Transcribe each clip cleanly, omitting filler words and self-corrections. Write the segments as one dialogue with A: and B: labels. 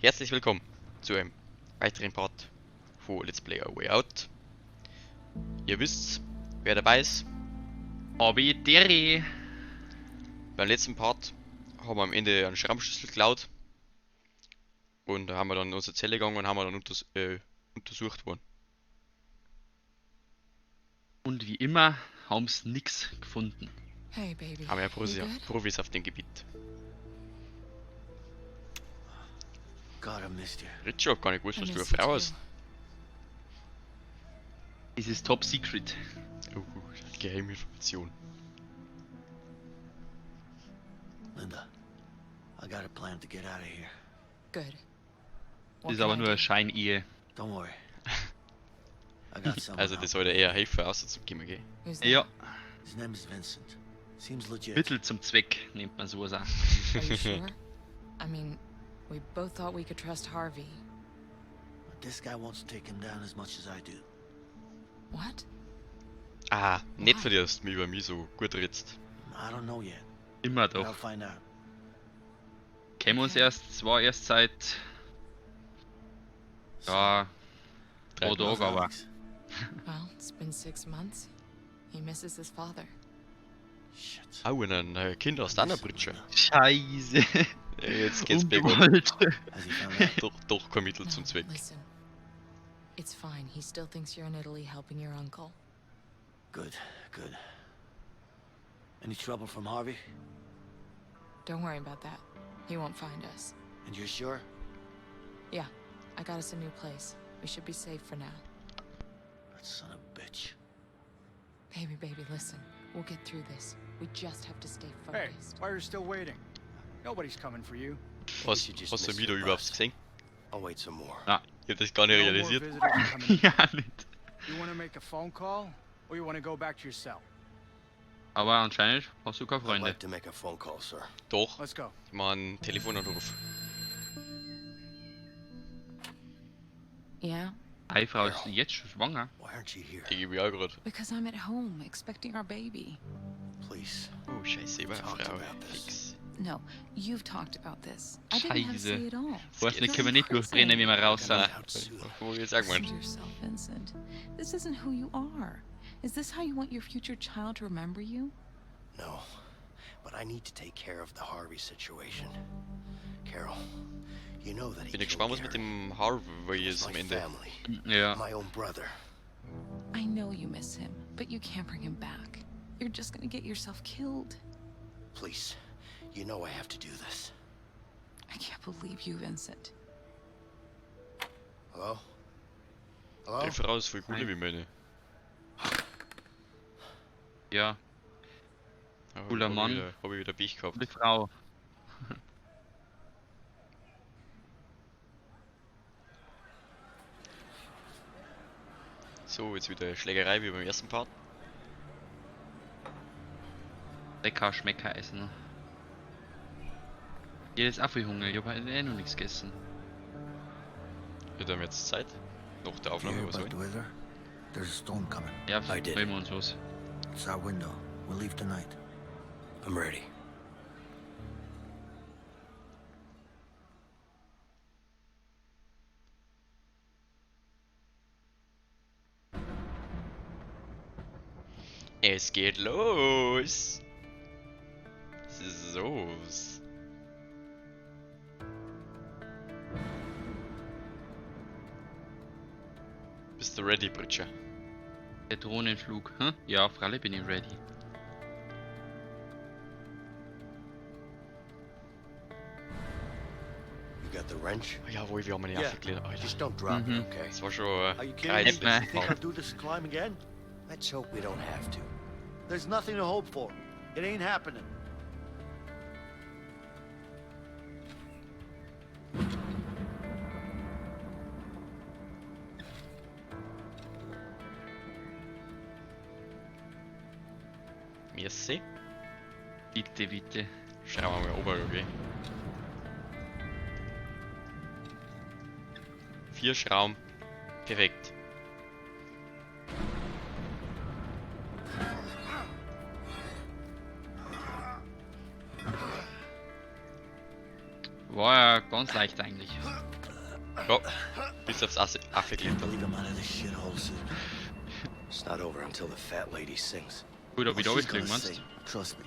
A: Herzlich willkommen zu einem weiteren Part von Let's Play A Way Out. Ihr wisst, wer dabei ist.
B: Abi Deri.
A: Beim letzten Part haben wir am Ende einen Schraubenschlüssel geklaut. Und da haben wir dann unsere Zelle gegangen und haben wir dann untersucht worden.
B: Und wie immer haben's nix gefunden.
C: Hey, baby.
A: Haben ja
C: You good?
A: Profis auf dem Gebiet.
D: God, I missed you.
A: Richard, hab gar nicht gewusst,
C: I
A: was du eine
C: missed you
A: Frau
C: too.
A: hast.
B: Das ist top secret.
A: Oh, geheime Information.
D: Linda, I got a plan to get out of here.
C: Good.
B: Das
C: What
B: ist
C: can
B: aber
C: I
B: nur
C: do?
B: eine Scheinehe.
D: Don't worry. I got someone.
A: Also das sollte eher helfen, rauszukommen, gell?
C: Who's that?
B: Ja,
D: His name is Vincent. Seems legit.
B: Mittel zum Zweck nennt man sowas auch.
C: Are you sure? I mean, we both thought we could trust Harvey.
D: But this guy wants to take him down as much as I do.
C: What?
A: Ah, nett von dir, dass du mich über mich so gut redst.
D: I don't know yet.
B: Immer
D: But I'll
B: doch.
D: find out.
B: Kennen wir uns erst, zwar erst seit ja,
A: Drei
B: pro Tag,
D: How's
B: aber
D: Alex?
C: Well, it's been 6 months. He misses his father.
D: Shit.
A: Au, und ein Kind aus deiner
D: Miss
A: Britsche.
D: Linda.
B: Scheiße.
A: Jetzt geht's bergab.
B: Ungewollt.
D: Has he found out?
A: Doch, doch kein Mittel
C: No,
A: zum Zweck.
C: listen. It's fine. He still thinks you're in Italy helping your uncle.
D: Good, good. Any trouble from Harvey?
C: Don't worry about that. He won't find us.
D: And you're sure?
C: Yeah, I got us a new place. We should be safe for now.
D: That son of a bitch.
C: Baby, baby, listen. We'll get through this. We just have to stay
E: Hey,
C: focused.
E: why are you still waiting? Nobody's coming for you.
A: Was,
F: should just
A: hast du
F: miss
A: mich da
F: your
A: überhaupt
F: bus.
A: gesehen?
F: I'll wait some more.
B: Na,
A: Ich hab das gar nicht
E: No more
A: realisiert.
E: visitors are coming in.
B: ja, nicht.
E: You want to make a phone call, or you want to go back to your cell?
B: Aber anscheinend hast du keine
F: I'd
B: Freunde.
F: like to make a phone call, sir.
A: Doch,
E: Let's go.
A: ich mach einen Telefonanruf.
C: Yeah?
B: Hey, Frau ist jetzt schon schwanger.
F: Why aren't you here?
A: Die gebe ich auch grad.
G: Because I'm at home expecting our baby.
F: Please.
A: Oh, scheiße, ich war eine
F: Talked
A: Frau.
F: about this.
A: Fix.
G: No, you've talked about this. I didn't have to
B: Scheiße.
G: say it all.
B: Weißt nicht, können wir nicht durchbrennen, wie wir raus sind.
A: Nein, wo ich jetzt auch
G: Listen
A: gemeint.
G: to yourself, Vincent. This isn't who you are. Is this how you want your future child to remember you?
F: No. But I need to take care of the Harvey situation. Carol, you know that he
A: Bin
F: killed
A: ich gespannt, was mit
F: Gary.
A: dem Harvey
F: It was
A: ist am
F: my
A: Ende.
F: family.
B: Ja.
F: My own brother.
G: I know you miss him, but you can't bring him back. You're just gonna get yourself killed.
F: Please. You know I have to do this.
G: I can't believe you, Vincent.
F: Hello? Hello?
A: Die Frau ist voll cooler
B: Nein.
A: wie meine.
B: Ja,
A: Aber
B: Cooler
A: hab ich
B: Mann.
A: Hab ich wieder Pech gehabt.
B: die Frau.
A: So, jetzt wieder Schlägerei wie beim ersten Part.
B: Lecker Schmecker essen. Jedes auch viel Hunger, ich hab halt eh noch nichts gegessen.
A: Wir haben jetzt Zeit. Nach der
D: You
A: Aufnahme
D: hear
A: was
D: about
A: holen.
D: the weather? There's a storm coming.
B: Ja,
F: I did.
B: freuen wir uns was.
D: It's our window. We'll leave tonight.
F: I'm ready.
A: Es geht los! So. Bist du ready, Britscher?
B: Der Drohnenflug, hm? Ja, freilich bin ich ready.
F: You got the wrench?
A: Oh, jawohl, wir haben eine
D: Yeah.
A: aufgeklärt. Alter.
F: Just don't drop
B: Mhm.
F: it, okay?
A: Das war schon
D: Are you kidding
A: geil.
D: me?
B: Nicht mehr.
D: You think I'll do this climb again?
F: Let's hope we don't have to.
D: There's nothing to hope for. It ain't happening.
A: Merci.
B: Bitte, bitte.
A: Schauen wir mal oben, okay? 4 Schrauben. Perfekt.
B: War ja ganz leicht eigentlich.
A: Ja, bis aufs Affe
F: Can't
A: klettern.
D: Believe I'm out of this shithole soon.
F: It's not over until the fat lady sings.
B: Gut, ob
D: Oh,
B: ich da
D: she's
B: kriegen,
D: gonna
B: meinst
D: sing. Trust me.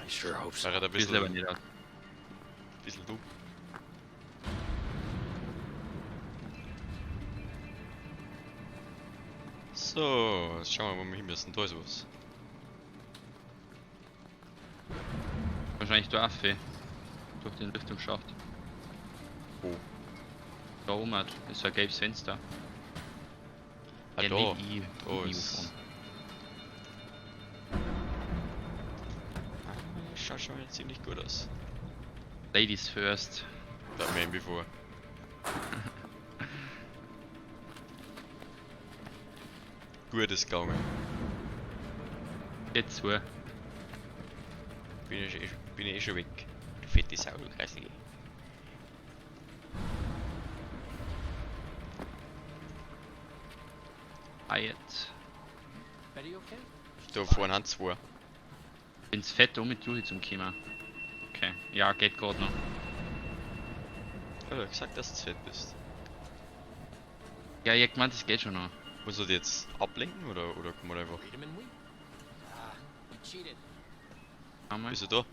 F: I sure hope so.
A: War er ein
B: du? Bisschen aber
A: bisschen,
B: nicht aus.
A: bisschen dumm. So, jetzt schauen wir mal, wo wir hin müssen. Da ist was.
B: Wahrscheinlich der Affe. Durch den Lüftungsschacht.
A: Wo?
B: Da oben halt. Ist so ein gelbes Fenster.
A: Ah,
B: Ja,
A: da.
B: nicht ich.
A: Da
B: Ich
A: ist. Ah, schaut schon mal ziemlich gut aus.
B: Ladies first.
A: Da haben wir bevor. Gut ist gegangen.
B: Jetzt zu.
A: Bin ich eh schon weg. Du fette Sau, du Kreislige.
B: Ah, jetzt.
E: Betty okay?
A: Da vorne haben zwei.
B: Bin's fett um mit Juli zum Kommen. Okay. Ja, geht gerade noch.
A: Ich hab ja gesagt, dass du fett bist.
B: Ja, ich hab gemeint, das geht schon noch.
A: Muss er die jetzt ablenken oder kann man einfach.
E: Read 'em and weep. Ah, you cheated.
B: Einmal.
A: Bist du da?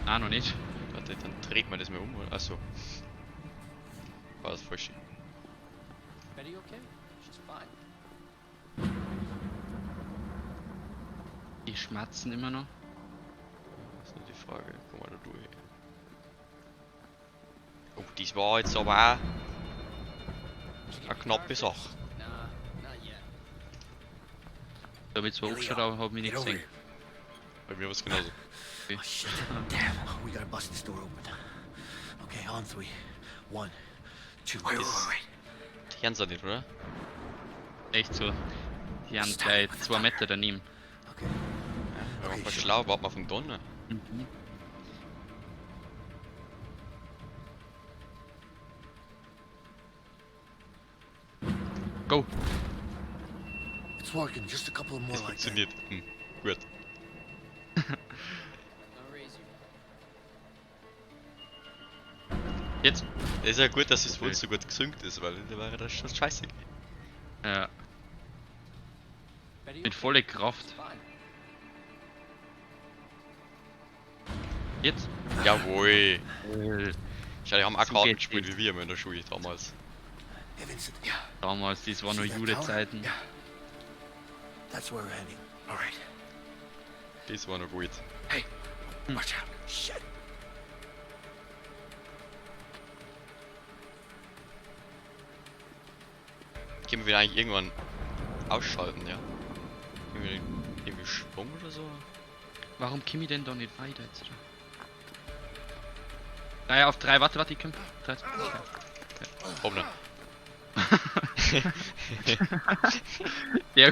B: Nein, noch nicht.
A: Warte, dann dreht man das mal um, oder? Achso. War das falsch?
E: Betty okay? She's fine.
B: Die schmatzen immer noch.
A: Das ist nur die Frage. Komm mal da durch. Oh, das war jetzt aber auch eine knappe Sache.
E: Nah, not yet.
B: Da hab ich zwar
F: Hey,
B: angeschaut,
F: Leo,
B: aber hab mich nicht
F: get over
B: gesehen.
F: here.
A: Bei mir war es genauso.
D: Oh, shit. Damn. We gotta bust this door open. Okay, on three. 1, 2,
F: Wait, wait, wait, wait.
A: Die hören's auch nicht, oder?
B: Echt so. Die haben gleich 2 Meter daneben.
D: Okay.
A: Ja,
D: Okay,
A: okay,
D: sure.
A: schlau, warten wir auf den Donner.
B: Mhm. Go!
D: It's working. Just a couple of more
A: Es
D: like that.
A: funktioniert. Gut.
E: I'll raise you.
B: Jetzt!
A: Es ist ja gut, dass es für
B: Okay.
A: uns so gut gesynkt ist, weil da wäre das schon scheiße.
B: Ja,
E: Betty
B: mit
E: okay?
B: voller Kraft.
E: She's fine.
B: Jetzt!
A: Jawohl. Schau, die haben auch
B: So
A: Karten
B: geht's
A: gespielt
B: nicht.
A: wie wir immer in der Schule damals.
D: Hey, Vincent. Yeah.
B: Damals, das waren noch
D: See that
B: gute
D: tower?
B: Zeiten.
D: Yeah. That's where we're heading.
F: All right.
A: Das war noch gut.
F: Hey, watch out.
D: Shit.
A: Können wir eigentlich irgendwann ausschalten, ja? Irgendwie Sprung oder so?
B: Warum komme ich denn da nicht weiter jetzt? Naja, auf 3, warte, warte, ich komm. 3, 2, okay.
A: Hopp, ne.
B: Ja.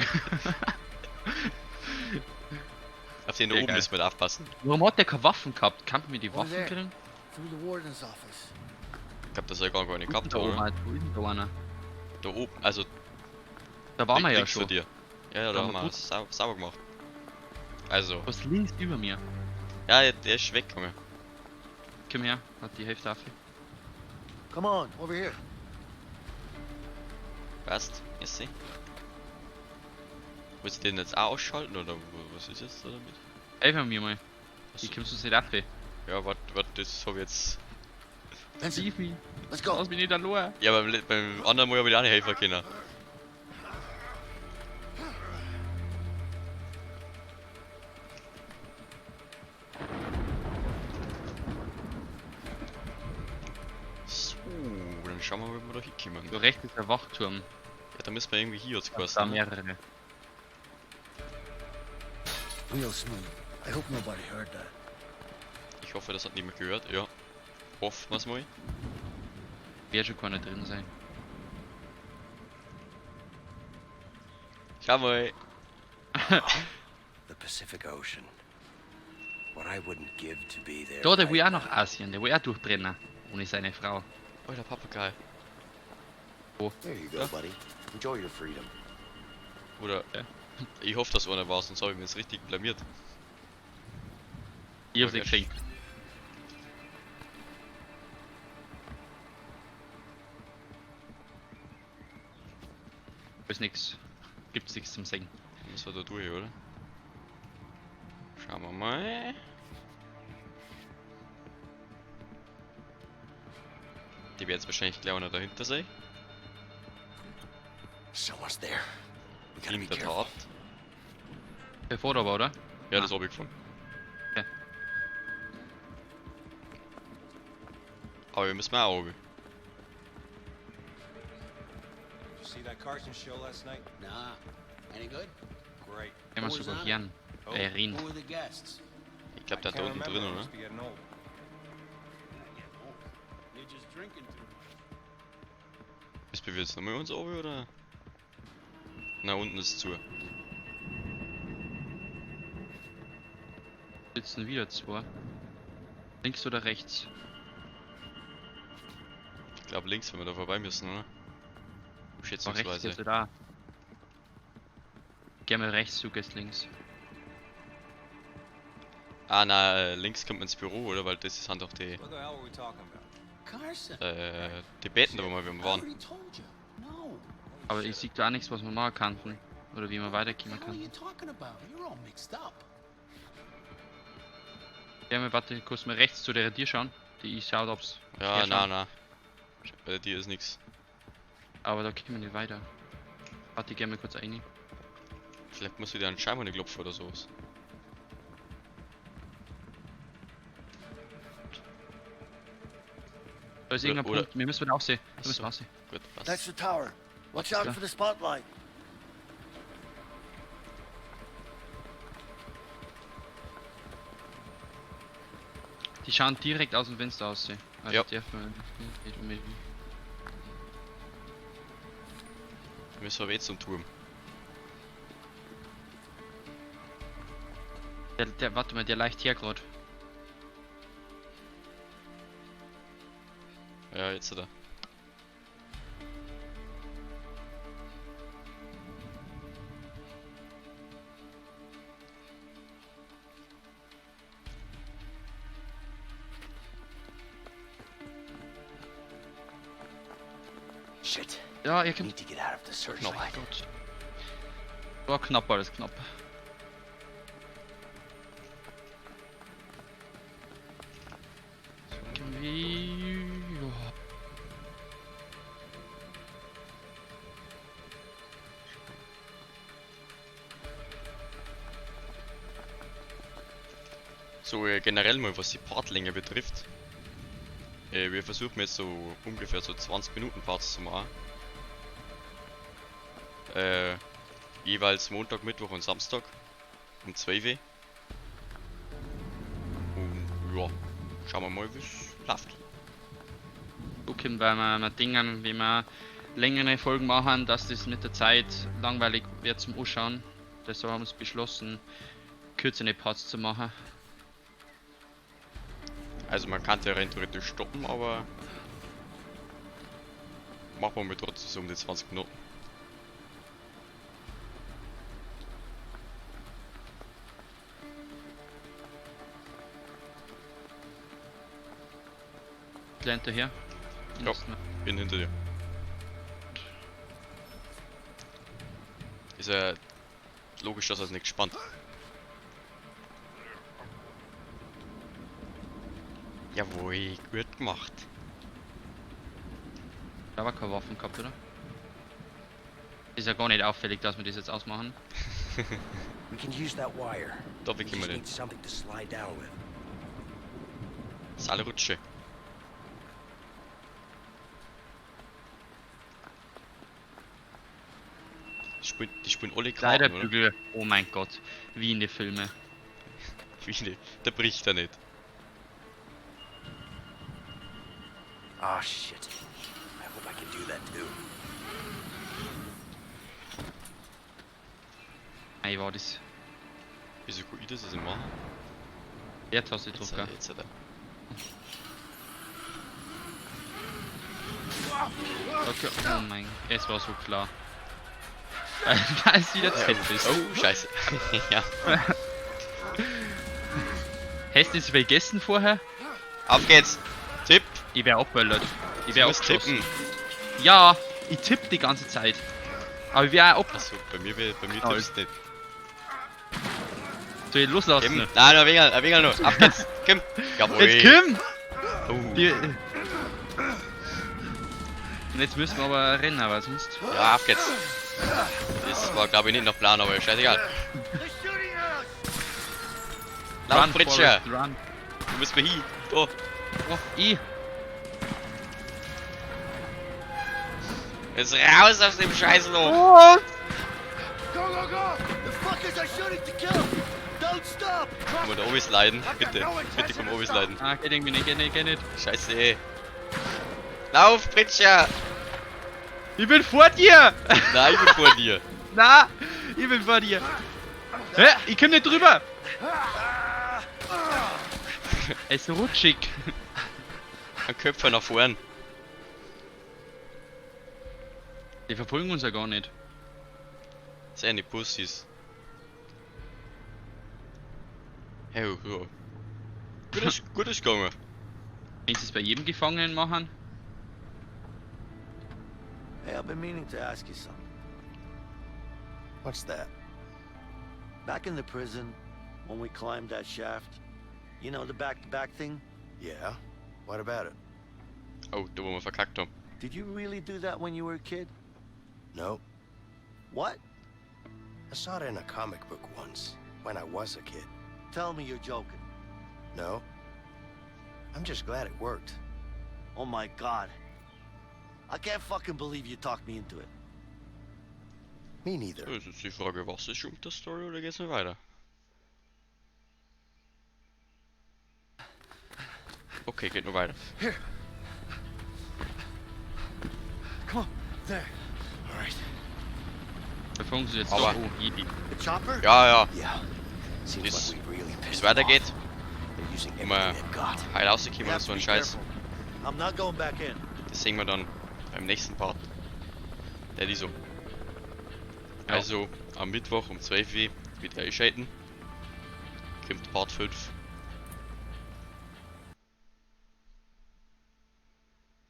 A: Auf den da
B: Sehr
A: oben
B: geil.
A: müssen wir da aufpassen.
B: Warum hat der keine Waffen gehabt? Kann man mir die
D: Over
B: Waffen
D: there.
B: kriegen?
D: Through the warden's office.
A: Ich glaub, das hat ja gar nicht gehabt,
B: Da oben,
A: oder?
B: halt, wo ist denn da einer?
A: Da oben, also
B: Da waren wir ja
A: links
B: schon.
A: von dir. Ja, ja, da
B: Da
A: haben
B: haben wir
A: wir
B: gut.
A: sauber gemacht. Also,
B: Was links über mir?
A: ja, der ist weggegangen.
B: Komm her, hat die Hälfte auf.
D: Come on, over here.
A: Passt, ist sie. Willst du den jetzt auch ausschalten oder was ist jetzt da damit?
B: Helfen mir mal.
A: Achso.
B: Ich komm sonst nicht auf.
A: Ja, warte, warte, das hab ich jetzt.
D: Vincent,
B: Leave me.
D: let's go.
B: Lass mich nicht allein.
A: Ja, beim anderen Mal hab ich auch nicht helfen können. So, dann schauen wir mal, ob wir da hinkommen.
B: So rechts ist der Wachturm.
A: Ja, da müssen wir irgendwie hier jetzt quasi.
B: Da
A: ne?
B: mehrere.
D: Real smooth. I hope nobody heard that.
A: Ich hoffe, das hat niemand gehört. Ja. Hoffen wir's mal.
B: Wird schon keiner drin sein.
A: Schau mal.
F: The Pacific Ocean. What I wouldn't give to be there.
B: Da, der
F: right
B: will auch
F: now.
B: nach Asien, der will auch durchbrennen. Ohne seine Frau.
A: Oh, der Papagei.
F: There you go,
A: Ja.
F: buddy. Enjoy your freedom.
A: Oder.
B: Ja.
A: Ich hoffe, dass einer war, sonst habe ich mir jetzt richtig blamiert.
B: Ich hab's
A: Okay.
B: nicht geschenkt. Ist nix. Gibt's nichts zum Singen.
A: Müssen wir da durch, oder? Schauen wir mal. Die wird jetzt wahrscheinlich gleich einer dahinter sein.
F: Someone's there. We gotta
A: In
F: be
A: der
F: careful.
A: Tat.
B: Bevor aber, oder?
A: Ja, das habe ich gefunden.
B: Okay.
A: Aber wir müssen auch runter.
H: Did you see that Carson show last night?
I: Nah. Any good?
H: Great.
B: Kann man
I: Who was
B: sogar
I: on
B: hören.
H: Oh.
B: Reden.
I: Who were the guests?
A: Ich glaube,
H: I
A: der hat da
H: can't
A: unten
H: remember.
A: drin,
H: I
A: oder?
H: must be getting old.
I: You're just drinking too much.
A: Müssen wir jetzt nochmal uns runter, oder? Na, unten ist zu.
B: Sitzen wieder zwei. Links oder rechts?
A: Ich glaube links, wenn wir da vorbei müssen, oder?
B: Oh, rechts
A: Schätzungsweise.
B: geht's da. Geh mal rechts, du gehst links.
A: Ah, na, links kommt man ins Büro, oder? Weil das sind doch die,
H: What the hell were we talking about?
I: Carson.
A: die Betten, da wo wir
I: I
A: waren.
I: already told you. No.
B: Aber ich sehe da auch nichts, was wir machen könnten. Oder wie wir
I: What
B: weiterkommen
I: the hell are you
B: könnten.
I: talking about? You're all mixed up.
B: Geh mal, warte, kurz mal rechts zu der Tür schauen. Die ich schaut, ob's.
A: Ja,
B: her
A: na,
B: schauen.
A: na. Bei dir ist nichts.
B: Aber da kommen wir nicht weiter. Warte, ich geh mal kurz rein.
A: Vielleicht muss wieder ein Scheibe klopfen oder sowas.
B: Da ist irgendein
A: Oder-
B: Punkt. Wir müssen wieder aufsehen. Wir müssen
A: so.
B: aussehen.
A: Gut, passt.
D: That's the tower. Watch out
B: Yeah.
D: for the spotlight.
B: Die schauen direkt aus dem Fenster aus. Also
A: Ja.
B: dürfen wir nicht unbedingt.
A: Wir müssen aber jetzt zum Turm.
B: Der, warte mal, der leicht her grad.
A: Ja, jetzt da.
F: Shit.
B: Ja, ihr
F: We
B: könnt.
F: need to get out of the
B: Oh
F: searchlight.
B: mein Gott. War knapp, alles knapp. So, irgendwie. Ja.
A: So, generell mal, was die Partlänge betrifft. Wir versuchen jetzt so ungefähr so 20 Minuten Parts zu machen. Jeweils Montag, Mittwoch und Samstag um 12 Uhr. Und ja, schauen wir mal, wie es läuft.
B: Okay, weil wir Dingen, wenn wir längere Folgen machen, dass das mit der Zeit langweilig wird zum Anschauen. Deshalb haben wir es beschlossen, kürzere Parts zu machen.
A: Also man kann ja rein theoretisch stoppen, aber machen wir mal trotzdem so um die 20 Minuten.
B: Gleich hinterher.
A: Ja. Bin hinter dir. Ist ja logisch, dass er es nicht gespannt. Jawohl, gut gemacht.
B: Da war keine Waffen gehabt, oder? Ist ja gar nicht auffällig, dass wir das jetzt ausmachen.
F: We can use that wire.
A: Da
F: We
A: wickeln wir
F: just
A: den.
F: need something to slide down with.
A: Seilrutsche. Die spielen alle Karten, oder?
B: Kleiderbügel. Oh mein Gott. Wie in den Filmen.
A: Wie in die, der bricht ja nicht.
F: Ah, shit. I hope I can do that too.
B: Ey, war das.
A: Wieso kann ich das jetzt nicht machen?
B: Leertaste
A: Jetzt,
B: drücken.
A: jetzt, jetzt.
B: Okay, oh mein, es war so klar. Weil es wieder Z ist.
A: Oh, scheiße. Ja.
B: Hast du es vergessen vorher?
A: Auf geht's! Tipp!
B: Ich wär abböllert. Ich wär
A: Du musst
B: abgeschossen.
A: tippen.
B: Ja, ich tipp die ganze Zeit. Aber ich wär auch ab.
A: Achso, bei mir
B: Ah,
A: triffst du nicht.
B: Soll ich loslassen?
A: Komm, nein, ein wenig noch. Ab geht's. Komm. Jawohl.
B: Jetzt komm!
A: Oh.
B: Die... Und jetzt müssen wir aber rennen, aber sonst.
A: Ja, auf geht's. Das war, glaube ich, nicht nach Plan, aber scheißegal. Lauf,
B: Run,
A: Pritscher!
B: Forrest, run.
A: Du musst mir hin. Da.
B: Oh, ich.
A: Jetzt raus aus dem Scheißloch!
B: Oh.
D: Go, go, go! The fuckers are shooting to kill! Don't stop!
A: Komm mal da oben sliden. Bitte. Bitte komm oben sliden.
B: Ah, geht irgendwie nicht, geht nicht, geht nicht.
A: Scheiße, ey. Lauf, Pritscher!
B: Ich bin vor dir!
A: Nein, ich bin vor dir.
B: Na, ich bin vor dir. Hä? Ich komm nicht drüber! Es ist rutschig.
A: Ein Köpfer nach vorn.
B: Die verfolgen uns ja gar nicht.
A: Das sind die Pussys. Hey, ja. Gut ist gegangen.
B: Wenn sie es bei jedem Gefangenen machen.
D: Hey, I've been meaning to ask you something.
F: What's that?
D: Back in the prison, when we climbed that shaft, you know, the back-to-back thing?
F: Yeah? What about it?
A: Oh, da wo wir verkackt haben.
D: Did you really do that when you were a kid?
F: No.
D: What?
F: I saw it in a comic book once, when I was a kid.
D: Tell me you're joking.
F: No. I'm just glad it worked.
D: Oh my god. I can't fucking believe you talked me into it.
F: Me neither.
A: Das ist die Frage, was ist schon mit der Story oder geht's noch weiter? Okay, geht noch weiter.
D: Here. Come on. There.
F: All right.
B: Verfolgen sie jetzt
A: Aber-
B: doch. Oh, Jedi.
D: The chopper?
A: Ja, ja.
F: Yeah. Seems
A: Wie's-
F: like we really
A: Wie's
F: pissed them off.
A: weitergeht,
F: They're using
A: Immer-
F: everything they've got.
A: heil
D: We
A: rausgekommen oder
D: have
A: so
D: to
A: ein
D: be
A: Scheiß.
D: careful. I'm not going back in.
A: Das sehen wir dann beim nächsten Part. Der ist so.
B: Ja.
A: Also am Mittwoch um 12 Uhr wieder einschalten. Kommt Part 5.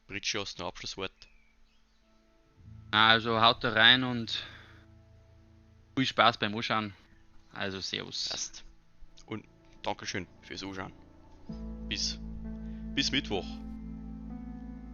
A: Britschi, hast du noch Abschlusswort?
B: Also haut da rein und viel Spaß beim Anschauen. Also servus.
A: Passt. Und Dankeschön fürs Anschauen. Bis Mittwoch.